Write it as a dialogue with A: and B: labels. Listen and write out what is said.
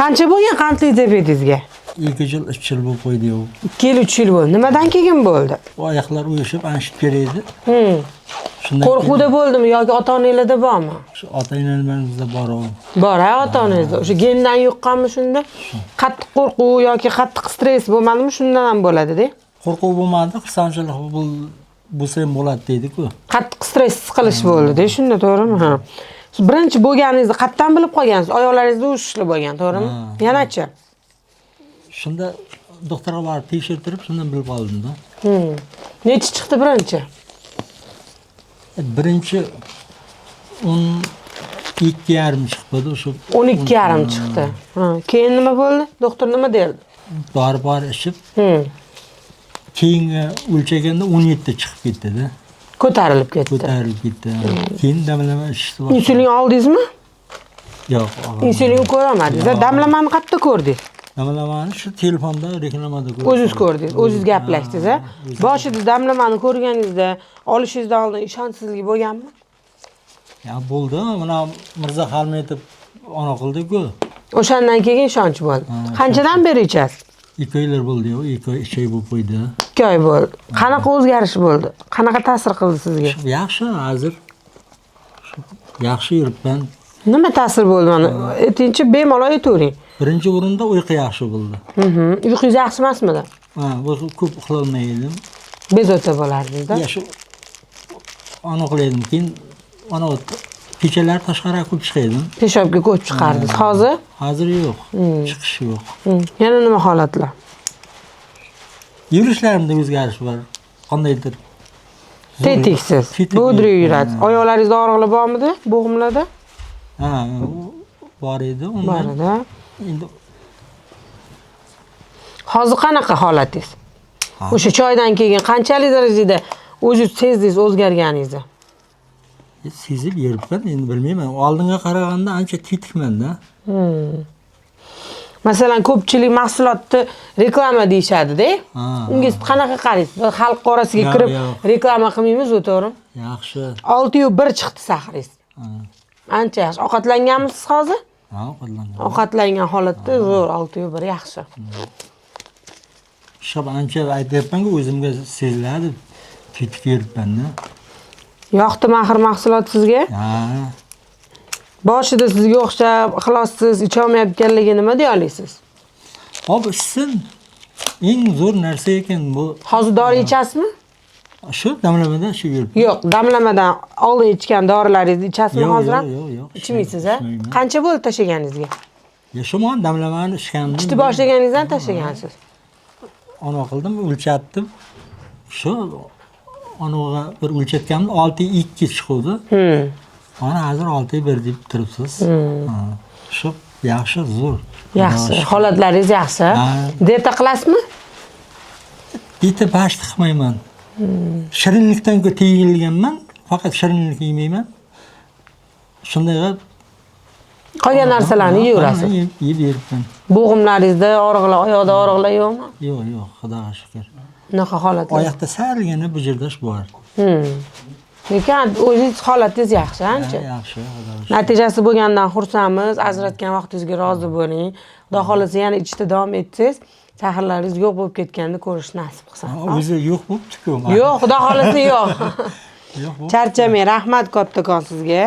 A: Qancha bo'lgan qandli diabetingizga?
B: 2 yil, 3 yil bo'lib qo'ydi u.
A: 2 yil, 3 yil bo'ldi. Nimadan keyin bo'ldi?
B: Oyoqlar uyushib, anshib kelaydi. Shundan
A: Qo'rquvda bo'ldimi yoki ota-onanglarda bormi?
B: Shu ota-onalarimizda bor u.
A: Bor, ha, ota-onangizda. O'sha gendan yuqqanmi shunda? Qattiq qo'rquv yoki qattiq stress bo'lmadimi? Shundan ham bo'ladi-da.
B: Qo'rquv bo'lmadi, xursandchilik bo'lsa ham bo'ladi deydi-ku.
A: Qattiq stress qilish bo'ldi-da, shunda, to'g'rimi? Ha. Siz birinchi bo'lganingizni qayerdan bilib qolgansiz? Oyoqlaringizda ushishli bo'lgan, to'g'rimi? Yanachi?
B: Shunda doktorga borib tekshirtirib, shundan bilib oldim-da.
A: Nechi chiqdi birinchi?
B: Birinchi 12,5 chiqdi o'sha.
A: 12,5 chiqdi. Ha, keyin nima bo'ldi? Doktor nima derdi?
B: Dori bor ichib, keyingi o'lchaganda 17 chiqib ketdi-da.
A: Ko'tarilib ketdi.
B: Ko'tarilib ketdi. Keyin damlama ichishni boshladim.
A: Insulin oldingizmi?
B: Yo'q, olmadim.
A: Insulin ko'rolmadingiz. Damlamani qayerda ko'rdingiz?
B: Damlamani shu telefonda reklamada ko'rdim.
A: O'zingiz ko'rdingiz, o'zingiz gaplashdingiz, a? Boshida damlamani ko'rganingizda, olishingizdan oldin ishonchsizlik bo'lganmi?
B: Ya bo'ldi, mana Mirza Xalmetov ona qildi-ku.
A: O'shandan keyin ishonch bo'ldi. Qanchadan beri ichasiz?
B: 2 oylar bo'ldi, 2 oy, 3 oy bo'lib qo'ydi.
A: 2 oy bo'ldi. Qanaqa o'zgarish bo'ldi? Qanaqa ta'sir qildi sizga?
B: Yaxshi, hozir yaxshi yuribman.
A: Nima ta'sir bo'ldi mana? Aytingchi, bemalol aytavering.
B: Birinchi o'rinda uyqu yaxshi bo'ldi.
A: Uyqungiz yaxshi emasmidi?
B: Ha, uyqu ko'p uxlolmay edim.
A: Bezovta bo'lardingiz-da.
B: Ya shu ona qilardim, keyin ana kechalar tashqariga ko'p chiqardim.
A: Peshobga ko'p chiqardingiz. Hozir?
B: Hozir yo'q. Chiqish yo'q.
A: Yana nima holatlar?
B: Yurishlarimda o'zgarish bor. Qandaydir
A: Tetiksiz.
B: Tetik.
A: Bodri yurasiz. Oyoqlaringizda og'riqlar bormidi? Bo'g'imlarda?
B: Ha, bor edi.
A: Bor
B: Undan
A: edi.
B: endi
A: Hozir qanaqa holatingiz? O'sha choydan keyin qanchalik darajada o'zingiz sezdingiz o'zgarganingizni?
B: Sezib yuribman, endi bilmayman. Oldinga qaraganda ancha tetikman-da.
A: Masalan, ko'pchilik mahsulotni reklama deyishadi-da. Unga siz qanaqa qaraysiz? Bir xalq orasiga
B: Yo'q,
A: kirib
B: yo'q.
A: reklama qilmaymiz, u to'g'rimi?
B: Yaxshi.
A: 6,1 chiqdi saxringiz. Ancha yaxshi. Ovqatlanganmisiz hozir?
B: Ha, ovqatlangan.
A: Ovqatlangan holatda zo'r, 6,1 yaxshi.
B: Shu ancha aytyapman-ku, o'zimga seziladi. Tetik yuribman-da.
A: Yoqdimi axir mahsulot sizga?
B: Ha.
A: Boshida sizga o'xshab ixlossiz icholmayotganligi nima deya olasiz?
B: Hop, ichsin. Eng zo'r narsa ekan bu.
A: Hozir dori ichasizmi?
B: Shu damlamada shu yuribman.
A: Yo'q, damlamadan oldin ichgan dorilaringizni ichasizmi
B: Yo'q,
A: hozir ham?
B: yo'q, yo'q, yo'q.
A: Ichmaysiz, a?
B: Ichmayman.
A: Qancha bo'ldi tashlaganingizga?
B: Ya shu man damlamani ichgandim.
A: Ichni boshlaganingizdan tashlagansiz.
B: Ona qildim, o'lchatdim. Shu onaga bir o'lchatganimda 6,2 chiquvdi. Mana hozir 6,1 deb turibsiz. Ha, shu yaxshi, zo'r.
A: Yaxshi, holatlaringiz yaxshi.
B: Ha.
A: Dieta qilasizmi?
B: Dieta pashт qilmayman. Shirinlikdan ko'p tiyilganman, faqat shirinlik yemayman. Shunday qilib
A: Qolgan narsalarni yeyverasiz.
B: Yeb yuribman.
A: Bo'g'imlaringizda og'riqlar, oyoqda og'riqlar yo'qmi?
B: Yo'q, yo'q, Xudoga shukr.
A: Unaqa holatlar.
B: Oyoqda salgina bujurdash bor.
A: Lekin o'zingiz holatingiz yaxshi ancha.
B: Ha, yaxshi, Xudoga shukr.
A: Natijasi bo'lgandan xursandmiz. Ajratgan vaqtingizga rozi bo'ling. Xudo xohlasa yana ichishda davom etsangiz, sahrlaringiz yo'q bo'lib ketganini ko'rish nasib qilsin.
B: Ha, o'zi yo'q bo'pti-ku.
A: Yo'q, Xudo xohlasa yo'q.
B: Yo'q bo'libdi.
A: Charchamang, rahmat kattakon sizga.